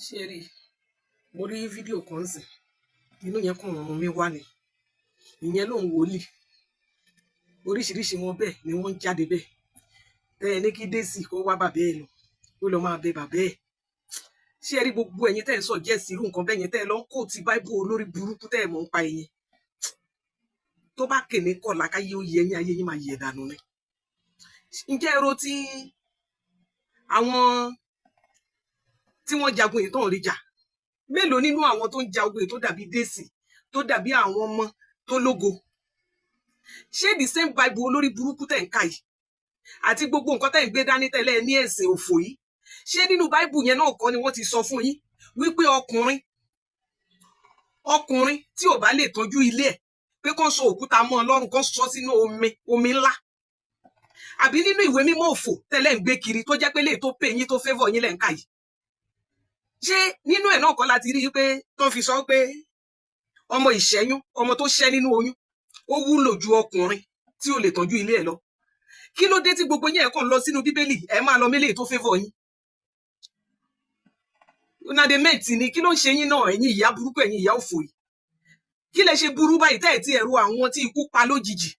Ṣé rí, mo rí fídíò kan sìn, inú yẹn kàn rún mi wá ni. Ìyẹn lòun wòlíì, oríṣiríṣi wọn bẹ́ẹ̀ ni wọ́n ń jáde bẹ́ẹ̀. Tẹ́ ẹ ní kí Désì kó wá bàbá ẹ lọ, ó lọ máa bẹ bàbá ẹ. Ṣé ẹ rí gbogbo ẹ̀yin tẹ́ ẹ ń sọ jẹ́ sí irú nǹkan bẹ́ẹ̀ yẹn, tẹ́ ẹ lọ ń kó ti báíbù olórí burúkú tẹ́ ẹ mọ̀ ń pa ẹ̀yẹn, tó bá kèmí kọ̀ lákáyé ó yẹ yín, ayé yín máa yẹ̀ dànù ni. Ǹjẹ́ ẹ ro ti àwọn tí wọ́n jagun yìí tó ń rí jà? Mélòó nínú àwọn tó ń jagun yìí tó dàbí Désì, tó dàbí àwọn ọmọ tó lógo? Ṣé the same Bible olórí burúkú tẹ̀ ń kà yìí àti gbogbo nǹkan tẹ̀ ń gbé dání tẹ́lẹ̀ ní ẹ̀sìn òfò yìí, ṣé nínú Bible yẹn náà kọ́ ni wọ́n ti sọ fún yín wípé ọkùnrin tí ò bá lè tọ́jú ilé ẹ̀, pé kán sọ òkúta mọ́ ọ lọ́rùn, kán sọ sínú omi ńlá? Àbí nínú ìwé mímọ́ òfò tẹ́lẹ̀ ń gbé kiri, tó jẹ́ pé lè tó pè yín, tó favour yín lẹ́ ń kà yìí, ṣé nínú ẹ̀ náà kọ́ láti rí i pé tó fi sọ pé ọmọ ìṣẹ́yún, ọmọ tó ṣẹ́ nínú oyún, ó wúlò ju ọkùnrin tí ò lè tọ́jú ilé ẹ̀ lọ? Kí ló dé tí gbogbo yín ẹ̀ kàn lọ sínú Bíbélì, ẹ̀ máa lọ mélèé tó favour yín? Una dey mate ni. Kí ló ń ṣe yín náà, ẹ̀yin ìyá burúkú, ẹ̀yin ìyá òfò yìí? Kí lẹ ṣe burú báyìí tẹ́ ẹ̀ tí ẹ̀rù àwọn tí ikú pa lójijì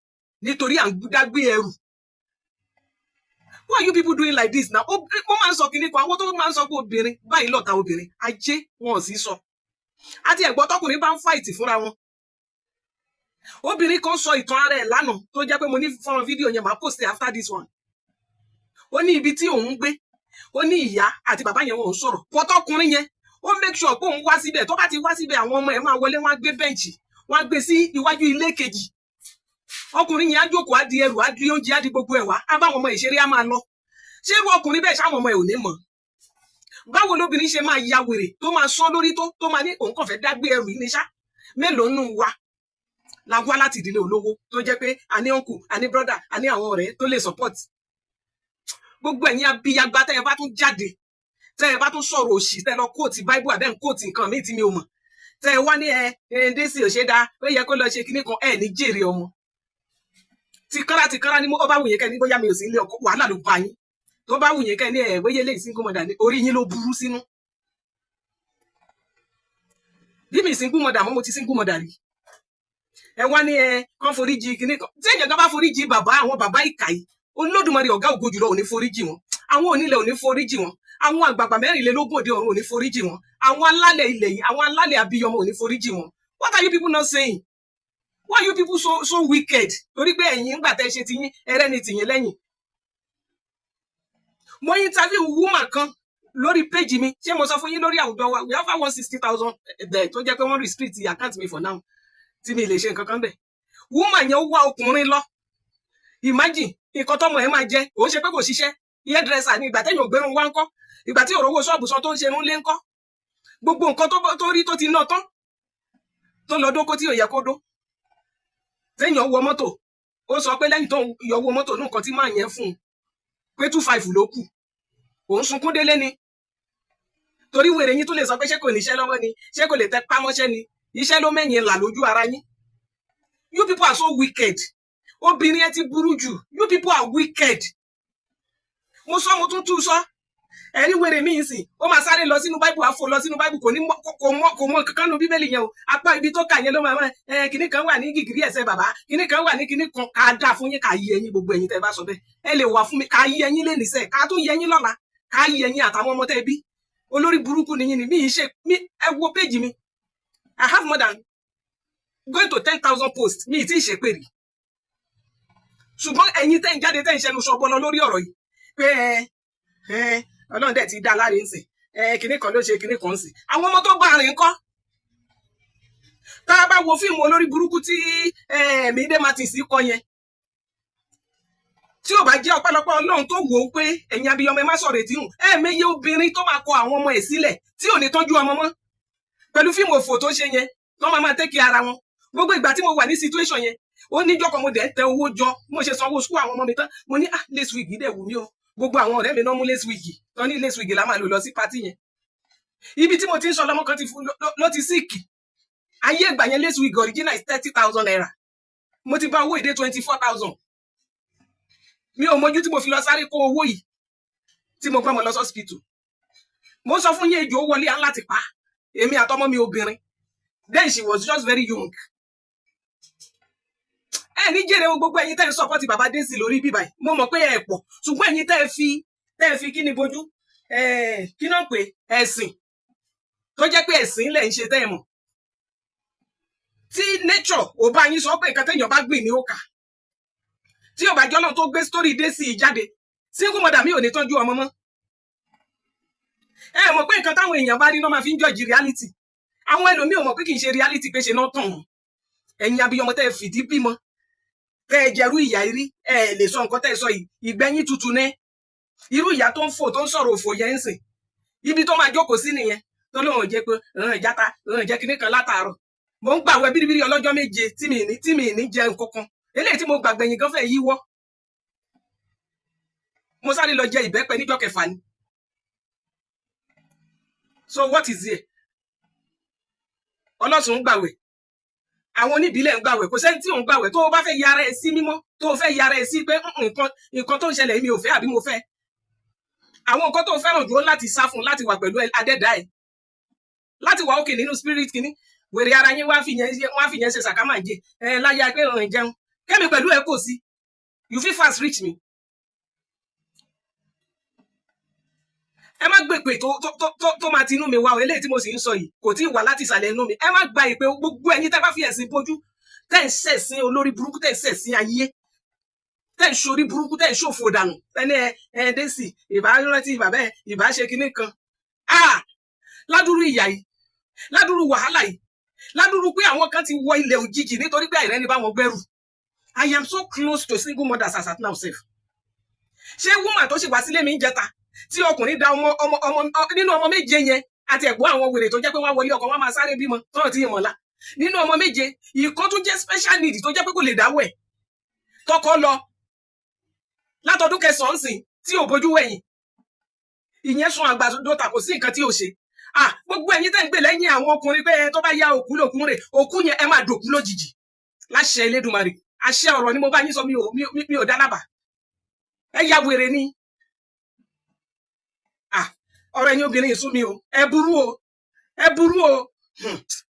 nítorí à ń dágbé ẹrù? Why are you people doing like this now? Ó mo máa ń sọ kinní kan, àwọn tó máa ń sọ pé obìnrin báyìí lọ̀tá obìnrin, ajé wọn ò sí sọ. Àti ẹ̀gbọ́n tọkùnrin bá ń fight fúnra wọn. Obìnrin kan sọ ìtàn ara ẹ̀ lánàá, tó jẹ́ pé mo ní fọ́nrán fídíò yẹn, máa post it after this one. Ó ní ibi tí òun ń gbé, ó ní ìyá àti bàbá yẹn, wọn ò sọ̀rọ̀. Pọ́tọ́kùnrin yẹn, ó make sure pé òun wá síbẹ̀. Tó bá ti wá síbẹ̀, àwọn ọmọ ẹ̀ máa wọlé, wọ́n á gbé bench, wọ́n á gbé sí iwájú ilé kejì. Ọkùnrin yẹn á jókòó, á di ẹrù, á di oúnjẹ, á di gbogbo ẹ̀ wá, á bá àwọn ọmọ ìṣeré, á máa lọ. Ṣé irú ọkùnrin bẹ́ẹ̀, ṣáwọn ọmọ ẹ̀ ò ní mọ̀? Báwo lobìnrin ṣe máa ya wèrè, tó máa sán lórí, tó máa ní òun kàn fẹ́ dágbé ẹrù yìí ní ṣá? Mélòó nù wa la wá láti ìdílé olówó, tó jẹ́ pé a ní uncle, a ní brother, a ní àwọn ọ̀rẹ́ tó lè support? Gbogbo ẹ̀yin abiyagba, tẹ́ ẹ bá tún jáde, tẹ́ ẹ bá tún sọ̀rọ̀ òṣì, tẹ́ ẹ lọ quote Bible àbẹ́ ń quote nǹkan míì tí mi ò mọ̀, tẹ́ ẹ wá ní ẹ ẹ Désì ò ṣe dáa, ó yẹ kó lọ ṣe kinní kan, ẹ ní jèrè ọmọ. Tìkára tìkára ni mo. Ó bá wù yín kẹ́ ní bóyá mi ò sí ilé ọkọ, wàhálà ló bá yín. Tó bá wù yín kẹ́ ní ẹ bóyá eléyìí single mother ni, orí yín ló burú sínú. Bí mi single mother mọ́, mo ti single mother rí. Ẹ wá ní ẹ kán foríjì kinní kan. Tí èèyàn kan bá foríjì bàbá, àwọn bàbá ìkà yìí, Olódùmarè ọ̀gá ògo jùlọ ò ní foríjì wọn. Àwọn onílẹ̀ ò ní foríjì wọn. Àwọn àgbààgbà 24 òde ọ̀run ò ní foríjì wọn. Àwọn alálẹ̀ ilẹ̀ yìí, àwọn alálẹ̀ abiyọmọ ò ní foríjì wọn. What are you people not saying? Why are you people so so wicked? Torí pé ẹ̀yin ń gbà tẹ́ ṣe tiyín, ẹrẹ́ ni tìyín lẹ́yìn. Mo interview woman kan lórí page mi. Ṣé mo sọ fún yín lórí àwùjọ wa? We have 160,000 there, tó jẹ́ pé wọ́n restrict the account mi for now, tí mi lè ṣe nǹkan kan bẹ̀. Woman yẹn, ó wá ọkùnrin lọ. Imagine, nǹkan tọmọ ẹ máa jẹ, òun ṣe pé kò ṣiṣẹ́, hairdresser ni. Ìgbà tẹ́yìn ògbérun wá ń kọ́, ìgbà tí òrówó ṣọ́ọ̀bù sọ tó ń ṣerun lé ń kọ́, gbogbo nǹkan tó rí tó ti ná tán, tó lọ dóko tí ò yẹ kó dó. Téèyàn wọ mọ́tò, ó sọ pé lẹ́yìn tó ń yọ owó mọ́tò ní nǹkan tí máa yẹn fún un, pé 2,500 ló kù. Òun sunkún délé ni, torí wèrè yín tó lè sọ pé ṣé kò níṣẹ́ lọ́wọ́ ni, ṣé kò lè tẹ pámọ́ṣẹ́ ni? Iṣẹ́ ló mẹ́yìn là lójú ara yín. You people are so wicked. Obìnrin, ẹ ti burú jù. You people are wicked. Mo sọ, mo tún tún sọ. Ẹ̀rí wèrè míì sìn, ó máa sáré lọ sínú Báìbù, àfò lọ sínú Báìbù, kò ní kò mọ kankan nu Bíbélì yẹn o. Apá ibi tó kà yẹn ló máa máa ẹ kinní kan wà ní gìgìrì ẹsẹ̀ bàbá, kinní kan wà ní kinní kan. Ká dà fún yín, ká yí ẹ̀yin, gbogbo ẹ̀yin tẹ́ bá sọ bẹ́ẹ̀, ẹ lè wà fún mi. Ká yí ẹ̀yin lé nìṣẹ́, ká tún yí ẹ̀yin lọ́la, ká yí ẹ̀yin àtàwọn ọmọ tẹ́ bí. Olórí burúkú ni yín ni. Mí ì ṣe mí. Ẹ wo péjì mi, I have more than going to 10,000 posts. Mi ì tí ì ṣèpè rí. Ṣùgbọ́n ẹ̀yin tẹ́ ń jáde, tẹ́ ń ṣẹnu ṣọbọlọ lórí ọ̀rọ̀ yìí pé ẹ ẹ Ọlọ́run dẹ̀ ti dá láre ń sìn, ẹ kinní kan ló ṣe kinní kan ń sìn, àwọn ọmọ tó bá rìn kọ́. Tá a bá wo fíìmù olórí burúkú tí Mide Martins kọ yẹn, tí ò bá jẹ́ ọpẹ́lọpẹ́ Ọlọ́run tó wò ó pé ẹ̀yin abiyamọ, ẹ má sọ̀rọ̀ ètí hùn, ẹ mẹ́yẹ obìnrin tó máa kọ àwọn ọmọ ẹ̀ sílẹ̀, tí ò ní tọ́jú ọmọ mọ́ pẹ̀lú fíìmù òfò tó ṣe yẹn, tó máa máa take ara wọn. Gbogbo ìgbà tí mo wà ní situation yẹn, ó níjọ́ kan mo dẹ̀ ń tẹ owó jọ. Mo ṣe sanwó school àwọn ọmọ mi tán, mo ní, "Ah, lace wig dẹ̀ wù mí o." Gbogbo àwọn ọ̀rẹ́ mi náà mú lace wig tán, ní lace wig la máa lò lọ sí party yẹn. Ibi tí mo ti ń sọ, lọmọ kan ti fún ló ti sick. Ayé ìgbà yẹn, lace wig original is ₦30,000. Mo ti bá owó ìdé 24,000. Mi ò mójú tí mo fi lọ sáré kó owó yìí, tí mo gbọ́ mo lọ hospital. Mo sọ fún yín, ejò wọlé á láti pa èmi àtọmọ mi obìnrin. Then she was just very young. Ẹ ní jèrè o, gbogbo ẹ̀yin tẹ́ ń support bàbá Daisy lórí bíbá yìí. Mo mọ̀ pé ẹ pọ̀, ṣùgbọ́n ẹ̀yin tẹ́ ẹ fi kí ni bojú, kí náà pé ẹ̀sìn tó jẹ́ pé ẹ̀sìn lẹ̀ ń ṣe, tẹ́ ẹ mọ̀ tí nature ò bá yín sọ pé nǹkan téèyàn bá gbìn ní ó kà. Tí ò bá jọ́ náà tó gbé story Daisy jáde, single mother mi ò ní tọ́jú ọmọ mọ́. Ẹ mọ̀ pé nǹkan táwọn èèyàn bá rí náà máa fi ń judge reality. Àwọn ẹlòmíì ò mọ̀ pé kì í ṣe reality, pé ṣe náà tàn wọ́n. Ẹ̀yin abiyamọ tẹ́ ẹ fìdí bímọ, tẹ́ ẹ jẹrú ìyà rí, ẹ lè sọ nǹkan tẹ́ ẹ sọ yìí. Ìgbẹ́yìn tutù ní irú ìyá tó ń fò, tó ń sọ̀rọ̀ òfò yẹn ń sìn, ibi tó máa jókòó sí nìyẹn, tó lóun jẹ́ pé òun ìjáta, òun jẹ́ kinní kan látàárọ̀. Mò ń gbàwẹ̀ bíríbírí ọlọ́jọ́ 7 tí mi ní jẹ nǹkan kan. Eléyìí tí mo gbàgbẹ́ yín gan fẹ́ yíwọ́. Mo sáré lọ jẹ ìbẹ́pẹ níjọ́ kẹfà ni. So what is here? Ọlọ́sùn ń gbàwẹ̀, àwọn oníbílẹ̀ ń gbàwẹ̀, kò sẹ́ni tí òun gbàwẹ̀. Tó o bá fẹ́ yára ẹ sí mímọ́, tó o fẹ́ yára ẹ sí pé nǹkan tó ń ṣẹlẹ̀ mi ò fẹ́ àbí mo fẹ́ àwọn nǹkan tó fẹ́ràn jù ó, láti sá fún, láti wà pẹ̀lú adẹ́dá ẹ̀, láti wà òkè nínú spirit kìíní. Wèrè ara yín wá fi yẹn ṣe sàkámàjẹ ẹ láyà pé òun jẹun kẹ́mi pẹ̀lú ẹ kò sí. You fit fast reach me. Ẹ má gbé ìpè tó máa ti inú mi wá o. Eléyìí tí mo sì ń sọ yìí kò tí ì wá láti ìsàlẹ̀ inú mi. Ẹ má gba ìpè. Gbogbo ẹ̀yin tẹ́ bá fi ẹ̀sìn bójú, tẹ́ ń ṣẹ̀sìn olórí burúkú, tẹ́ ń ṣẹ̀sìn ayé, tẹ́ ń ṣorí burúkú, tẹ́ ń ṣòfò dànù, ẹni ẹ ẹ Daisy ìbá rántí bàbá ẹ, ìbá ṣe kinní kan. Ah, ládùúrú ìyà yìí, ládùúrú wàhálà yìí, ládùúrú pé àwọn kan ti wọ ilẹ̀ òjijì nítorí pé àìrẹ́ni bá wọn gbẹ́rù. I am so close to single mothers as at now sef. Ṣé woman tó sì wá sílé mi ń jẹta tí ọkùnrin da ọmọ nínú ọmọ méje yẹn, àti ẹ̀gbọ́n àwọn wèrè tó jẹ́ pé wọ́n wọlé ọkọ, wọn máa sáré bímọ tọ́rọ̀ tí ìmọ̀lá, nínú ọmọ méje, ìkan tún jẹ́ special need tó jẹ́ pé kò lè dáwẹ̀, tọkọ lọ látọdún kẹsàn-án sìn tí ò bójú wẹ̀yìn, ìyẹn sun àgbàdo ta, kò sí nǹkan tí ò ṣe. Ah, gbogbo ẹ̀yin tẹ́ ń gbè lẹ́yìn àwọn ọkùnrin pé tó bá yá òkú lòkún rè òkú yẹn, ẹ máa dòkú lójijì láṣẹ Elédùmarè. Àṣẹ ọ̀rọ̀ ni mo bá yín sọ, mi ò dá lábàá. Ẹ ya wèrè ni. Ah, ọ̀rọ̀ ẹ̀yin obìnrin ìsún mi o. Ẹ burú o, ẹ burú o.